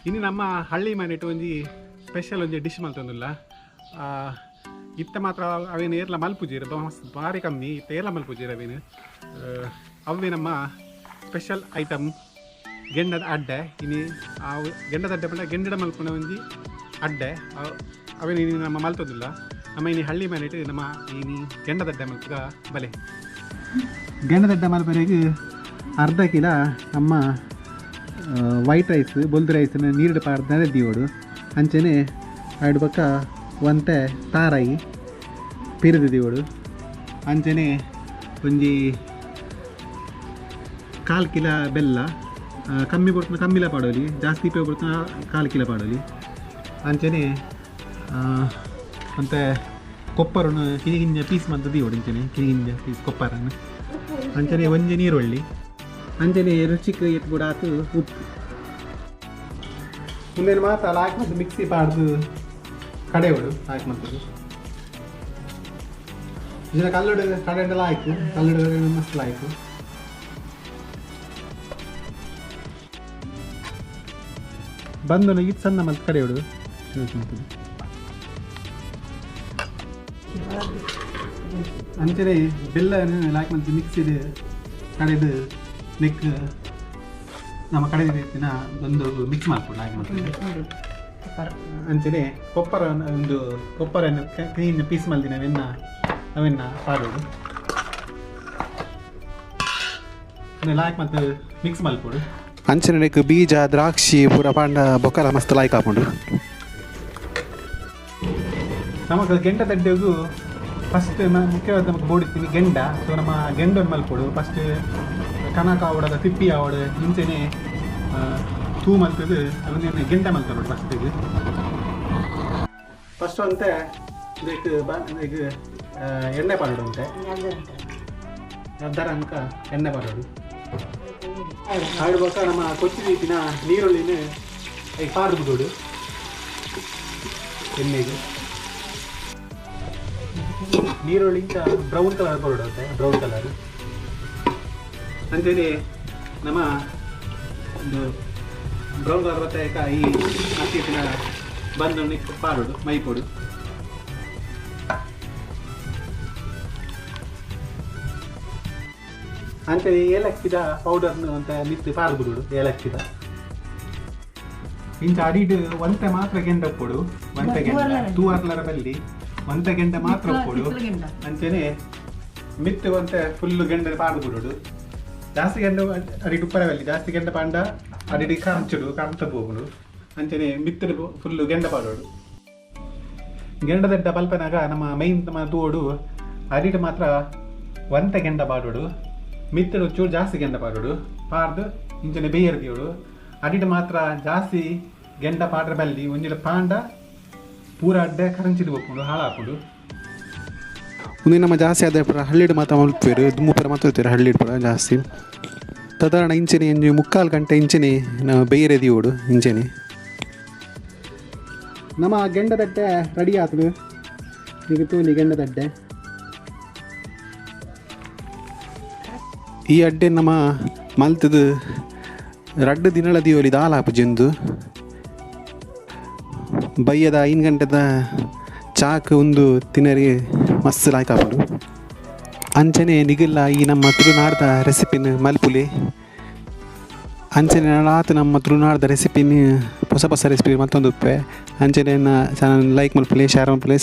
ಇನಿ ನಮ್ಮ ಹಳ್ಳಿ ಮನೆಟ್ ಒಂಜಿ ಸ್ಪೆಷಲ್ ಒಂಜಿ ಡಿಶ್ ಮಲ್ತೊಂದುಲ್ಲ. ಇತ್ತ ಮಾತ್ರ ಅವೇನು ಏರ್ಲ ಮಲ್ಪುಜೀರ್, ಮಸ್ತ್ ಬಾರಿ ಕಮ್ಮಿ ಇತ್ತ ಏರ್ಲ ಮಲ್ಪುಜೀರ್ ಅವೇನು. ಅವೇ ನಮ್ಮ ಸ್ಪೆಷಲ್ ಐಟಮ್ ಗೆಂಡದ ಅಡ್ಡೆ. ಇನಿ ಆ ಗೆಂಡದ ಅಡ್ಡೆ ಪಂಡ ಗೆಂಡದ ಮಲ್ಪುನ ಒಂಜಿ ಅಡ್ಡೆ. ಅವೇನು ಇನಿ ನಮ್ಮ ಮಲ್ತೊಂದುಲ್ಲ. ನಮ್ಮ ಇನಿ ಹಳ್ಳಿ ಮನೆಟ್ ನಮ್ಮ ಇನಿ ಗೆಂಡದ ಅಡ್ಡೆ ಮಲ್ಪುಗ ಬಲೆ. ಗೆಂಡದಡ್ಡೆ ಮಲ್ಪರೆಗ್ ಅರ್ಧ ಕಿಲ ನಮ್ಮ ವೈಟ್ ರೈಸ್ ಬೊಲ್ದು ರೈಸ್ನ ನೀರು ಪಾರ್ದನೆ ದೀವೋಡು. ಅಂಚನೆ ಆಯ್ಡು ಬೊಕ್ಕ ಒಂತೆ ತಾರಾಯಿ ಪಿರಿದು ದೀವೋಡು. ಅಂಚನೆ ಒಂಜಿ ಕಾಲು ಕಿಲ ಬೆಲ್ಲ, ಕಮ್ಮಿ ಕೊಡ್ತನ ಕಮ್ಮಿಲ ಪಾಡೋಲಿ, ಜಾಸ್ತಿ ಉಪಯೋಗ ಕೊಡ್ತನ ಕಾಲು ಕಿಲ ಪಾಡೋಲಿ. ಅಂಚನೆ ಒಂತೆ ಕೊಪ್ಪರನ್ನು ಕಿಂಜ ಪೀಸ್ ಮಂತ ದೀವೋಡು. ಇಂಚನೆ ಕಿಂಜ ಪೀಸ್ ಕೊಪ್ಪರನ್ನು. ಅಂಚನೆ ಒಂಜಿ ನೀರುಳ್ಳಿ, ಅಂಚನೆ ರುಚಿಕ್ ಎತ್ ಕೂಡ ಆತು ಉಪ್ಪು. ಮುಂದೆ ಮಾತ್ರ ಲಾಕ್ ಮತ್ತು ಮಿಕ್ಸಿ ಪಾಡ್ದು ಕಡೆಯೋಡು ಲಾಕ್ ಮಂತದ್ದು. ಇದನ್ನ ಕಲ್ಲುಡು ಕಡೆಂಡಲ ಆಯ್ತು, ಕಲ್ಲುಡು ಮಸ್ತ್ ಆಯ್ತು. ಬಂದು ಇದು ಸಣ್ಣ ಮತ್ತು ಕಡೆಯೋಡು. ಅಂಚನೆ ಬೆಲ್ಲ ಲಾಕ್ ಮಂತ್ ಮಿಕ್ಸಿಡ್ ಕಡೆದು ನೆಕ್ ನಮ್ಮ ಕಡೆ ದಿನ ಒಂದು ಮಿಕ್ಸ್ ಮಾಡ್ಕೊಂಡು ಹಾಗೆ ಮಾಡ್ತೀವಿ. ಅಂಚನೆ ಕೊಪ್ಪರ ಒಂದು ಕೊಪ್ಪರನ್ನು ಕ್ಲೀನ್ ಪೀಸ್ ಮಲ್ದಿನ ಅವೆನ್ನ ಅವೆನ್ನ ಪಾಡೋಡು. ಲಾಕ್ ಮತ್ತು ಮಿಕ್ಸ್ ಮಲ್ಪೊಡು. ಅಂಚನೆ ನೆಕ್ ಬೀಜ ದ್ರಾಕ್ಷಿ ಪೂರ ಪಾಂಡ ಬೊಕ್ಕಲ ಮಸ್ತ್ ಲಾಯ್ಕ್ ಹಾಕೊಂಡು. ನಮಗ್ ಗೆಂಡ ತಡ್ಡೆಗೂ ಫಸ್ಟ್ ಮುಖ್ಯವಾದ ನಮಗೆ ಬೋಡಿತ್ತೀನಿ ಗೆಂಡ. ಸೊ ನಮ್ಮ ಗೆಂಡನ್ನು ಮಲ್ಪೊಡು ಫಸ್ಟ್. ಕನಕ ಆವಡದ ತಿಪ್ಪಿ ಆವಡು ಇಂಚೆನೆ ತೂ ಮಲ್ತದ್ದು ಅವನ್ನೇನು ಗೆಂಡ ಮಲ್ತಾರೆ ಫಸ್ಟಿಗೆ. ಫಸ್ಟ್ ಅಂತೆ ಇದಕ್ಕೆ ಈಗ ಎಣ್ಣೆ ಪಾಡೋಡು ಅಂತೆ ಅರ್ಧರ ಅನ್ಕ ಎಣ್ಣೆ ಪಾಡೋಡು. ಆಡ್ಬೇಕ ನಮ್ಮ ಕೊಚ್ಚಿ ರೀತಿನ ನೀರುಳ್ಳಿನ ಈಗ ಪಾಡ್ದು ಬಿಡೋಡು ಎಣ್ಣೆಗೆ. ನೀರುಳ್ಳಿಂತ ಬ್ರೌನ್ ಕಲರ್ ಬರೋಡು ಅಂತೆ, ಬ್ರೌನ್ ಕಲರ್. ಅಂಚನೆ ನಮ್ಮ ಒಂದು ಬ್ರೌನ್ ಕಲರ್ ಬತ್ತಾಯಕ ಈ ಅಕ್ಕಿನ ಬಂದು ಪಾಡೋಡು ಮೈಪೊಡು. ಅಂಚನೆ ಏಲಕ್ಕಿದ ಪೌಡರ್ನು ಅಂತ ಮಿತ್ತು ಪಾಡ್ದು ಬಿಡೋಡು ಏಲಕ್ಕಿದ. ಇಂಚ ಅಡಿಡು ಒಂತೆ ಮಾತ್ರ ಗೆಂಡ ಉಪ್ಪೊಡು, ಒಂತೆ ಗೆಂಡ ತೂವರ್ಲರ ಬಲ್ಲಿ ಒಂತೆ ಗೆಂಡ ಮಾತ್ರ ಉಪ್ಪೊಡು. ಅಂಚನೆ ಮಿತ್ತು ಒಂತೆ ಫುಲ್ಲು ಗೆಂಡ ಪಾಡ್ದು ಬಿಡೋಡು. ಜಾಸ್ತಿ ಗೆಂಡ ಅಡಿಡು ಉಪ್ಪರವಲ್ಲಿ ಜಾಸ್ತಿ ಗೆಂಡ ಪಾಂಡ ಅಡಿಡಿ ಕಾಂಚುಡು ಕಾಂತ ಹೋಗುಡು. ಅಂಚನೆ ಮಿತ್ತಡು ಫುಲ್ಲು ಗೆಂಡ ಪಾಡೋಡು. ಗೆಂಡದಡ್ಡ ಪಲ್ಪನಾಗ ನಮ್ಮ ಮೈನ್ ನಮ್ಮ ತೂವೋಡು ಅಡಿಡು ಮಾತ್ರ ಒಂತೆ ಗೆಂಡ ಪಾಡೋಡು, ಮಿತ್ತಡು ಚೂರು ಜಾಸ್ತಿ ಗೆಂಡ ಪಾಡೋಡು. ಪಾಡ್ದು ಇಂಚನೆ ಬೇಯರ್ ದಿಯೋಡು. ಅಡಿಡು ಮಾತ್ರ ಜಾಸ್ತಿ ಗೆಂಡ ಪಾಡ್ರ ಬಲ್ಲಿ ಒಂಜಿಲ ಪಾಂಡ ಪೂರ ಅಡ್ಡೆ ಕರಂಚಿದು ಹೋಗ್ಕೊಂಡು ಹಾಳಾಪುಡು. ಮುಂದೆ ನಮ್ಮ ಜಾಸ್ತಿ ಆದ ಪೂರ ಹಳ್ಳಿಡು ಮಾತ್ರ ಮಲ್ಪೇರು, ದುಮ್ಮು ಪೂರ ಮಾತ್ರ ಇರ್ತಾರೆ ಹಳ್ಳಿಡು ಪೂರ ಜಾಸ್ತಿ. ಸಾಧಾರಣ ಇಂಚನೆ ಒಂಜಿ ಮುಕ್ಕಾಲು ಗಂಟೆ ಇಂಚನೆ ನಾವು ಬೇರೆ ದಿಯೋಡು. ಇಂಚನೆ ನಮ್ಮ ಗೆಂಡದಡ್ಡೆ ರೆಡಿ ಆತದು. ಈಗ ತೂಲಿ ಗೆಂಡದಡ್ಡೆ. ಈ ಅಡ್ಡೆ ನಮ್ಮ ಮಲ್ತದು ರಡ್ಡು ದಿನಳ ದಿಯೋಲಿ ದಾಲ್ ಹಾಪುಜೆಂದು. ಬಯ್ಯದ 5 ಗಂಟೆದ ಚಾಕ್ ಒಂದು ತಿನ್ನರಿ ಮಸ್ತ್ ಲಾಯ್ಕ್ ಹಾಪುಂಡು. ಅಂಚನೆ ನಿಗಲ್ಲ ಈ ನಮ್ಮ ತುಳುನಾಡ್ದ ರೆಸಿಪಿನ ಮಲ್ಪುಲೆ. ಅಂಚನೆ ನಡಾತು ನಮ್ಮ ತುಳುನಾಡ್ದ ರೆಸಿಪಿನ ಹೊಸ ಹೊಸ ರೆಸಿಪಿ ಮತ್ತೊಂದು ಉಪ್ಪೆ. ಅಂಚನೆ ಚಾನಲ್ ಲೈಕ್ ಮಲ್ಪುಲೆ, ಶೇರ್ ಮಲ್ಪುಲೆ.